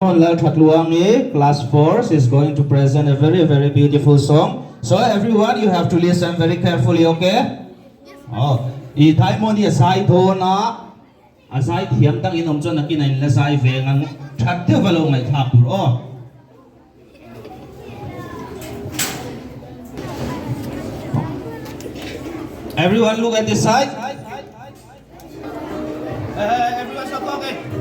Lalthatluangi, class 4, she is going to present a very, very beautiful song. So everyone, you have to listen very carefully, okay? Oh, i Diamond hi a zai dawn a, a zai thiam dang in awm chuan nakin a in la zai ve ang, that deuh va lo ngaihthlak tur aw. Everyone look at this side. Hey, hey, everyone stop talking.